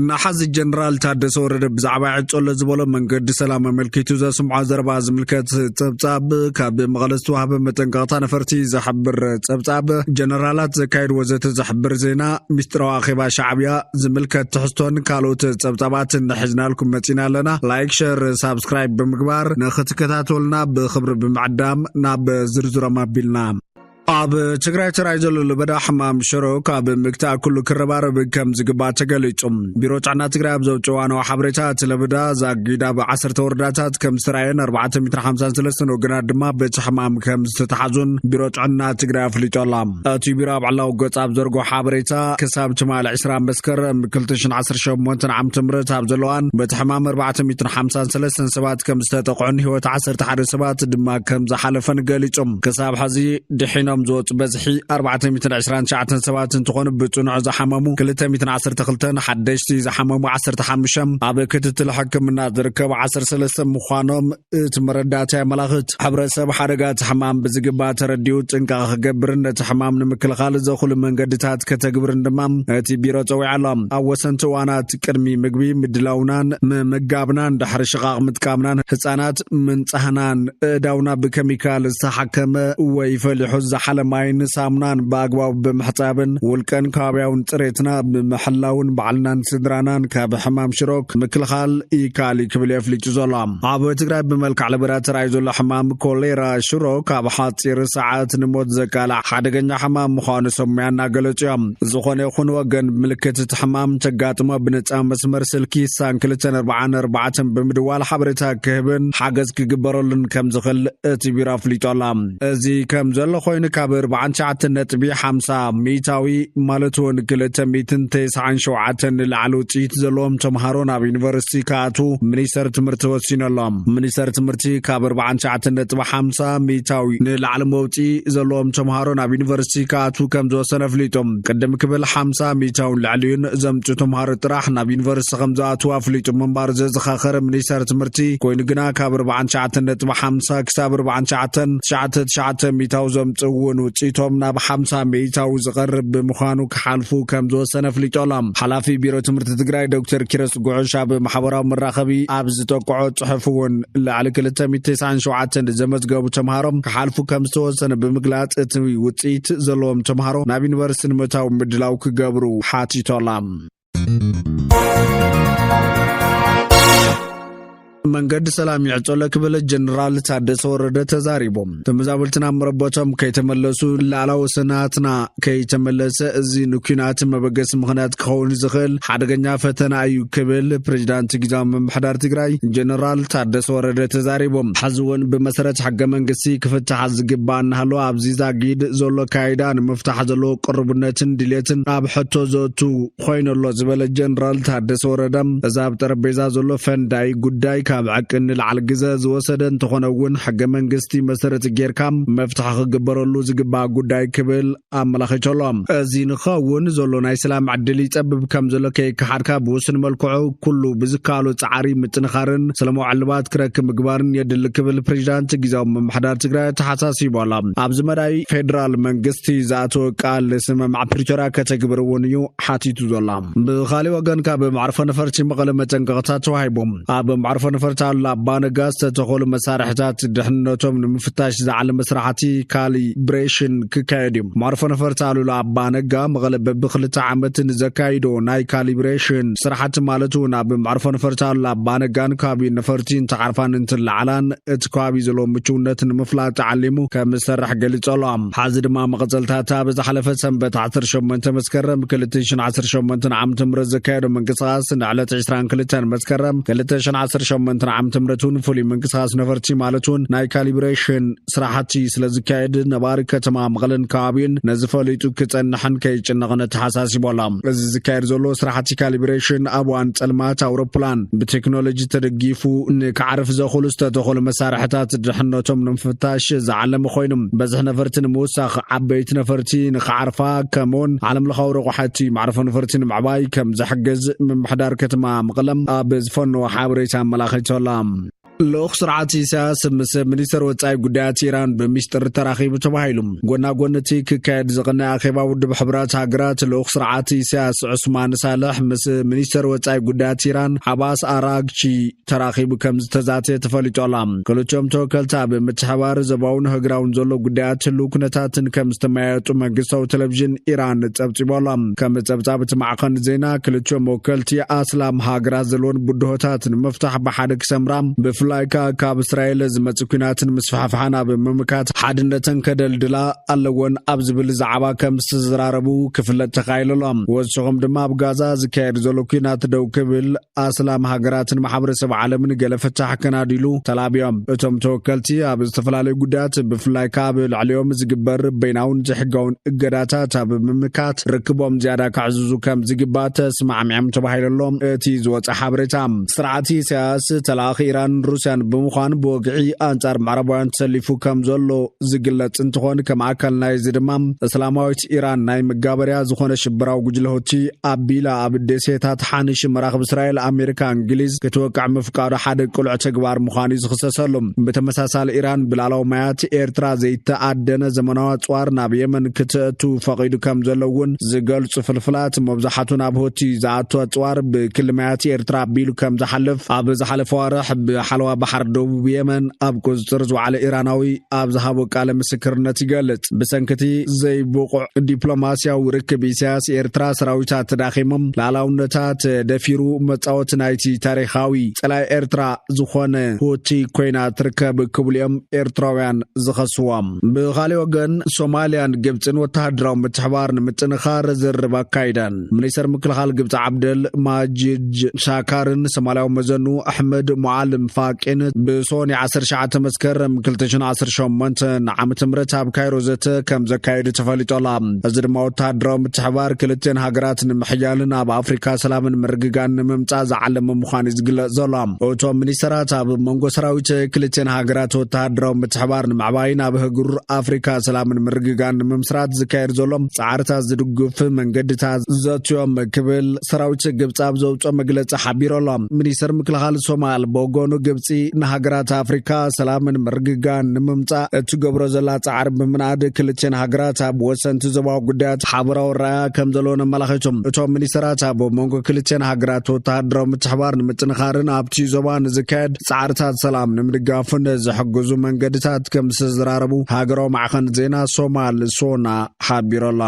መሓዚ ጀነራል ታደሰ ወረደ ብዛዕባ ይዕጸሎ ዝበሎ መንገዲ ሰላም ኣመልኪቱ ዘስምዖ ዘረባ ዝምልከት ጸብጻብ፣ ካብ መቐለ ዝተዋህበ መጠንቀቕታ ነፈርቲ ዝሕብር ጸብጻብ፣ ጀነራላት ዘካየድዎ ዘተ ዝሕብር ዜና፣ ሚስጥራዊ ኣኼባ ሻዕብያ ዝምልከት ትሕዝቶን ካልኦት ጸብጻባትን ሒዝናልኩም መጺና ኣለና። ላይክ፣ ሸር፣ ሳብስክራይብ ብምግባር ንኽትከታተሉና ብኽብሪ ብምዕዳም ናብ ዝርዝሮም ኣቢልና። ኣብ ትግራይ ተራእዩ ዘሎ ለበዳ ሕማም ሽሮክ ኣብ ምግታእ ኩሉ ክረባረብ ከም ዝግባእ ተገሊጹ። ቢሮ ጥዕና ትግራይ ኣብ ዘውፅኦ እዋናዊ ሓበሬታ፣ እቲ ለበዳ ዛጊድ ኣብ ዓሰርተ ወረዳታት ከም ዝተራእየን ኣርባዕተ ሚእትን ሓምሳን ሰለስተን ወገናት ድማ በቲ ሕማም ከም ዝተተሓዙን ቢሮ ጥዕና ትግራይ ኣፍሊጡ ኣሎ። እቲ ቢሮ ኣብ ዕላዊ ገጽ ኣብ ዘርጎ ሓበሬታ፣ ክሳብ ትማሊ ዕስራ መስከረም ክልተ ሽሕን ዓሰርተ ሸሞንተን ዓመተ ምህረት ኣብ ዘለዋን በቲ ሕማም ኣርባዕተ ሚእትን ሓምሳን ሰለስተን ሰባት ከም ዝተጠቕዑን ህይወት ዓሰርተ ሓደ ሰባት ድማ ከም ዝሓለፈን ገሊጹ። ክሳብ ሕዚ ድሒኖም ዝወፁ በዝሒ ኣርባዕተ ሚእትን ዕስራን ትሽዓተን ሰባት እንትኾኑ፣ ብፅኑዕ ዝሓመሙ ክልተ ሚእትን ዓሰርተ ክልተን ሓደሽቲ ዝሓመሙ ዓሰርተ ሓሙሽተ ኣብ ክትትል ሕክምና ዝርከቡ ዓሰርተ ሰለስተ ምዃኖም እቲ መረዳእታ የመላኽት። ሕብረተሰብ ሓደጋ እቲ ሕማም ብዝግባእ ተረዲኡ ጥንቃቐ ክገብርን ነቲ ሕማም ንምክልኻል ዘኽእሉ መንገድታት ከተግብርን ድማ እቲ ቢሮ ጸዊዑ ኣሎ። ኣብ ወሰንቲ እዋናት ቅድሚ ምግቢ ምድላውናን ምምጋብናን ድሕሪ ሽቓቕ ምጥቃምናን ህጻናት ምንጻህናን ኣእዳውና ብከሚካል ዝተሓከመ ወይ ፈሊሑ ዝዘሓለ ማይን ሳሙናን ብኣግባቡ ብምሕጻብን ውልቀን ከባብያውን ጽሬትና ብምሕላውን ባዕልናን ስድራናን ካብ ሕማም ሽሮክ ምክልኻል ይከኣል እዩ ክብል እዩ ኣፍሊጡ ዘሎ። ኣብ ትግራይ ብመልክዕ ለበዳ ተራእዩ ዘሎ ሕማም ኮሌራ ሽሮክ ኣብ ሓፂር ሰዓት ንሞት ዘቃልዕ ሓደገኛ ሕማም ምዃኑ ሰብ ሞያ እናገለጹ እዮም። ዝኾነ ይኹን ወገን ምልክት እቲ ሕማም እንተጋጥሞ ብነጻ መስመር ስልኪ ሳን ክልተን ኣርባዓን ኣርባዕተን ብምድዋል ሓበሬታ ክህብን ሓገዝ ክግበረሉን ከም ዝኽእል እቲ ቢሮ ኣፍሊጡ ኣሎ። እዚ ከም ዘሎ ኮይኑ ካብ ኣርባዓን ትሽዓተን ነጥቢ ሓምሳ ሚእታዊ ማለት እውን ክልተ ሚእትን ተስዓን ሸውዓተን ንላዕሊ ውፅኢት ዘለዎም ተምሃሮ ናብ ዩኒቨርሲቲ ክኣትዉ ሚኒስተር ትምህርቲ ወሲኑ ኣሎ። ሚኒስተር ትምህርቲ ካብ ኣርባዓን ትሽዓተን ነጥቢ ሓምሳ ሚእታዊ ንላዕሊ መውፅኢ ዘለዎም ተምሃሮ ናብ ዩኒቨርሲቲ ክኣትዉ ከም ዝወሰነ ኣፍሊጡ። ቅድም ክብል ሓምሳ ሚእታውን ልዕሊኡን ዘምፅኡ ተምሃሮ ጥራሕ ናብ ዩኒቨርሲቲ ከም ዝኣትዉ ኣፍሊጡ ምንባሩ ዘዘኻኸረ ሚኒስተር ትምህርቲ፣ ኮይኑ ግና ካብ ኣርባዓን ትሽዓተን ነጥቢ ሓምሳ ክሳብ ኣርባዓን ትሽዓተን ትሽዓተ ትሽዓተ ሚእታዊ ዘምፅኡ እውን ውፅኢቶም ናብ ሓምሳ ሚእታዊ ዝቐርብ ብምዃኑ ክሓልፉ ከም ዝወሰነ ኣፍሊጡ ኣሎ። ሓላፊ ቢሮ ትምህርቲ ትግራይ ዶክተር ኪሮስ ጉዑሽ ኣብ ማሕበራዊ መራኸቢ ኣብ ዝጠቅዖ ጽሑፍ እውን ልዕሊ ክልተ ሚእቲ ተስዓን ሸውዓተን ዘመዝገቡ ተምሃሮ ክሓልፉ ከም ዝተወሰነ ብምግላጽ፣ እቲ ውጽኢት ዘለዎም ተምሃሮ ናብ ዩኒቨርሲቲ ንምእታው ምድላው ክገብሩ ሓቲቱ ኣሎ። መንገዲ ሰላም ይዕጸሎ ክብል ጀነራል ታደሰ ወረደ ተዛሪቡ። ተመዛበልትና መረበቶም ከይተመለሱ፣ ላዕላዊ ወሰናትና ከይተመለሰ፣ እዚ ንኲናት መበገሲ ምኽንያት ክኸውን ዝኽእል ሓደገኛ ፈተና እዩ ክብል ፕሬዚዳንት ግዝያዊ ምምሕዳር ትግራይ ጀነራል ታደሰ ወረደ ተዛሪቡ። ሕዚ እውን ብመሰረት ሕገ መንግስቲ ክፍታሕ ዝግባእ እናሃለወ፣ ኣብዚ ዛጊድ ዘሎ ኣካይዳ ንምፍታሕ ዘለዎ ቅርቡነትን ድሌትን ኣብ ሕቶ ዘእቱ ኮይኑ ኣሎ ዝበለ ጀነራል ታደሰ ወረደ፣ እዚ ኣብ ጠረጴዛ ዘሎ ፈንዳይ ጉዳይ ካብ ዕቅን ንላዕሊ ግዘ ዝወሰደ እንተኾነ እውን፣ ሕገ መንግስቲ መሰረት ጌርካ መፍትሒ ክግበረሉ ዝግባእ ጉዳይ ክብል ኣመላኺቱ ኣሎ። እዚ ንኸውን ዘሎ ናይ ሰላም ዕድል ይጸብብ ከም ዘሎ ከይከሓድካ፣ ብውሱን መልክዑ ኩሉ ብዝከኣሎ ጻዕሪ ምጥንኻርን ሰላማዊ ዕልባት ክረክብ ምግባርን የድሊ ክብል ፕሬዚዳንት ግዝያዊ ምምሕዳር ትግራይ ኣተሓሳሲቡ ኣሎ። ኣብዚ መዳይ ፌደራል መንግስቲ ዝኣተወ ቃል ስምምዕ ፕሪቶርያ ከተግብር እውን እዩ ሓቲቱ ዘሎ። ብኻሊእ ወገን፣ ካብ መዕርፎ ነፈርቲ መቐለ መጠንቀቕታ ተዋሂቡ። ኣብ መዕርፎ ነፈርቲ ኣሉላ ኣባነጋ ዝተተኸሉ መሳርሕታት ድሕንነቶም ንምፍታሽ ዝዓለመ ስራሕቲ ካሊብሬሽን ክካየድ እዩ። መዕርፎ ነፈርቲ ኣሉላ ኣባነጋ መቐለ በብክልተ ዓመት ንዘካይዶ ናይ ካሊብሬሽን ስራሕቲ፣ ማለት እውን ኣብ መዕርፎ ነፈርቲ ኣሉላ ኣባነጋን ከባቢኡን ነፈርቲ እንትዓርፋን እንትለዓላን እቲ ከባቢ ዘለዎ ምችውነት ንምፍላጥ ዓሊሙ ከም ዝሰርሕ ገሊጹ ኣሎ። ሓዚ ድማ መቐጸልታታ ብዝሓለፈ ሰንበት ዓሰርተ ሸሞንተ መስከረም ክልተ ሽሕን ዓሰርተ ሸሞንተን ዓመተ ምህረት ዘካየዶ ምንቅስቓስ ንዕለት ዕስራን ክልተን መስከረም ክልተ ሽሕን ዓሰርተ ሸሞንተን ዓመተ ምህረት እውን ፍሉይ ምንቅስቓስ ነፈርቲ፣ ማለት እውን ናይ ካሊብሬሽን ስራሕቲ ስለ ዝካየድ፣ ነባሪ ከተማ መቐለን ከባቢኡን ነዚ ፈሊጡ ክጸንሕን ከይጭነቕን ኣተሓሳሲቡ ኣሎ። እዚ ዝካየድ ዘሎ ስራሕቲ ካሊብሬሽን ኣብ እዋን ጸልማት ኣውሮፕላን ብቴክኖሎጂ ተደጊፉ ንክዓርፍ ዘኽእሉ ዝተተኸሉ መሳርሕታት ድሕነቶም ንምፍታሽ ዝዓለመ ኮይኑ፣ በዝሒ ነፈርቲ ንምውሳኽ ዓበይቲ ነፈርቲ ንክዓርፋ፣ ከምኡውን ዓለምለኻዊ ረቑሓቲ መዕርፎ ነፈርቲ ንምዕባይ ከም ዝሕግዝ ምምሕዳር ከተማ መቐለም ኣብ ዝፈነዎ ሓበሬታ ኣመላኺቱ ኣሎ። ልኡኽ ስርዓት ኢሳያስ ምስ ሚኒስተር ወጻኢ ጉዳያት ኢራን ብሚስጥር ተራኺቡ ተባሂሉ። ጎና ጎኒ እቲ ክካየድ ዝቕነ ኣኼባ ውድብ ሕቡራት ሃገራት፣ ልኡኽ ስርዓት ኢሳያስ ዑስማን ሳልሕ ምስ ሚኒስተር ወጻኢ ጉዳያት ኢራን ዓባስ ኣራግቺ ተራኺቡ ከም ዝተዛተ ተፈሊጡ ኣሎ። ክልቲኦም ተወከልቲ ኣብ ምትሕባር ዞባውን ሃገራውን ዘሎ ጉዳያት፣ ህልው ኩነታትን ከም ዝተመያየጡ መንግስታዊ ቴሌቪዥን ኢራን ጸብጺቡ ኣሎ። ከም ጸብጻብ እቲ ማዕኸን ዜና፣ ክልቲኦም ወከልቲ ኣስላም ሃገራት ዘለወን ብድሆታት ንምፍታሕ ብሓደ ክሰምራ፣ ብፍላይ ከኣ ካብ እስራኤል ዝመጽእ ኲናትን ምስፋሕፋሕን ኣብ ምምካት ሓድነተን ከደልድላ ኣለወን ኣብ ዝብል ዛዕባ ከም ዝተዘራረቡ ክፍለጥ ተኻኢሉ ኣሎ። ወሲኾም ድማ ኣብ ጋዛ ዝካየድ ዘሎ ኲናት ደው ክብል ኣስላም ሃገራትን ማሕበረሰብ ዓለምን ገለ ፍታሕ ከናድይሉ ተላብዮም። እቶም ተወከልቲ ኣብ ዝተፈላለዩ ጉዳያት፣ ብፍላይ ከኣ ኣብ ልዕሊኦም ዝግበር በይናውን ዘይሕጋውን እገዳታት ኣብ ምምካት ርክቦም ዝያዳ ከዕዝዙ ከም ዝግባእ ተስማዕሚዖም ተባሂሉ ኣሎ እቲ ዝወጸ ሓበሬታ። ስርዓት ኢሳያስ ተላኣኺ ኢራንን ሩስያን ብምዃን ብወግዒ ኣንጻር ምዕራባውያን ተሰሊፉ ከም ዘሎ ዝግለጽ እንትኾን፣ ከም ኣካል ናይዚ ድማ እስላማዊት ኢራን ናይ መጋበርያ ዝኾነ ሽበራዊ ጉጅለ ሁቲ ኣቢላ ኣብ ደሴታት ሓንሽ መራኽብ እስራኤል፣ ኣሜሪካ፣ እንግሊዝ ክትወቅዕ ምፍቃዱ ሓደ ቅሉዕ ተግባር ምዃኑ እዩ ዝኽሰሰሉ። ብተመሳሳሊ ኢራን ብላዕላዊ ማያት ኤርትራ ዘይተኣደነ ዘመናዊ ኣጽዋር ናብ የመን ክተእቱ ፈቒዱ ከም ዘሎ እውን ዝገልጹ ፍልፍላት፣ መብዛሕቱ ናብ ሁቲ ዝኣቱ ኣጽዋር ብክሊ ማያት ኤርትራ ኣቢሉ ከም ዝሓልፍ፣ ኣብ ዝሓለፈ ወርሒ ብሓለዋ ባሕሪ ደቡብ የመን ኣብ ቁጽጽር ዝወዓለ ኢራናዊ ኣብ ዝሃቦ ቃለ ምስክርነት ይገልጽ። ብሰንክቲ ዘይብቑዕ ዲፕሎማስያዊ ርክብ ኢሳያስ፣ ኤርትራ ሰራዊታ ተዳኺሞም፣ ላዕላውነታ ተደፊሩ፣ መጻወቲ ናይቲ ታሪኻዊ ጸላኢ ኤርትራ ዝኾነ ሁቲ ኮይና ትርከብ ክብሉ እዮም ኤርትራውያን ዝኸስዎም። ብኻልእ ወገን፣ ሶማልያን ግብጽን ወተሃደራዊ ምትሕባር ንምጥንኻር ዝርርብ ኣካይደን። ሚኒስተር ምክልኻል ግብጺ ዓብደል ማጅድ ሻካርን ሶማልያዊ መዘኑ ኣሕመድ ሙዓልም ፋቂን ብሶኒ ዓሰርተ ትሽዓተ መስከረም ክልተ ሽሕን ዓሰርተ ሸሞንተን ዓመተ ምህረት ኣብ ካይሮ ዘተ ከም ዘካየዱ ተፈሊጡ ኣሎ። እዚ ድማ ወተሃደራዊ ምትሕባር ክልቲአን ሃገራት ንምሕያልን ኣብ ኣፍሪካ ሰላምን ምርግጋን ንምምጻእ ዝዓለመ ምዃኑ እዩ ዝግለጽ ዘሎ። እቶም ሚኒስተራት ኣብ መንጎ ሰራዊት ክልቲአን ሃገራት ወተሃደራዊ ምትሕባር ንምዕባይን ኣብ ህጉር ኣፍሪካ ሰላምን ምርግጋን ንምምስራት ዝካየድ ዘሎ ጻዕርታት ዝድግፍ መንገድታት ዘትዮም ክብል ሰራዊት ግብጺ ኣብ ዘውፅኦ መግለጺ ሓቢሩ ኣሎ። ሚኒስተር ምክልኻል ሶማል ብወገኑ፣ ግብጺ ንሃገራት ኣፍሪካ ሰላምን ምርግጋን ንምምጻእ እትገብሮ ዘላ ጻዕሪ ብምንኣድ፣ ክልቲአን ሃገራት ኣብ ወሰንቲ ዞባዊ ጉዳያት ሓበራዊ ኣረኣእያ ከም ዘለወን ኣመላኺቱ። እቶም ሚኒስተራት ኣብ መንጎ ክልቲአን ሃገራት ወተሃደራዊ ምትሕባር ንምጥንኻርን ኣብቲ ዞባ ንዝካየድ ጻዕርታት ሰላም ንምድጋፍን ዝሕግዙ መንገድታት ከም ዝተዘራረቡ ሃገራዊ ማዕኸን ዜና ሶማል ሶና ሓቢሩ ኣሎ።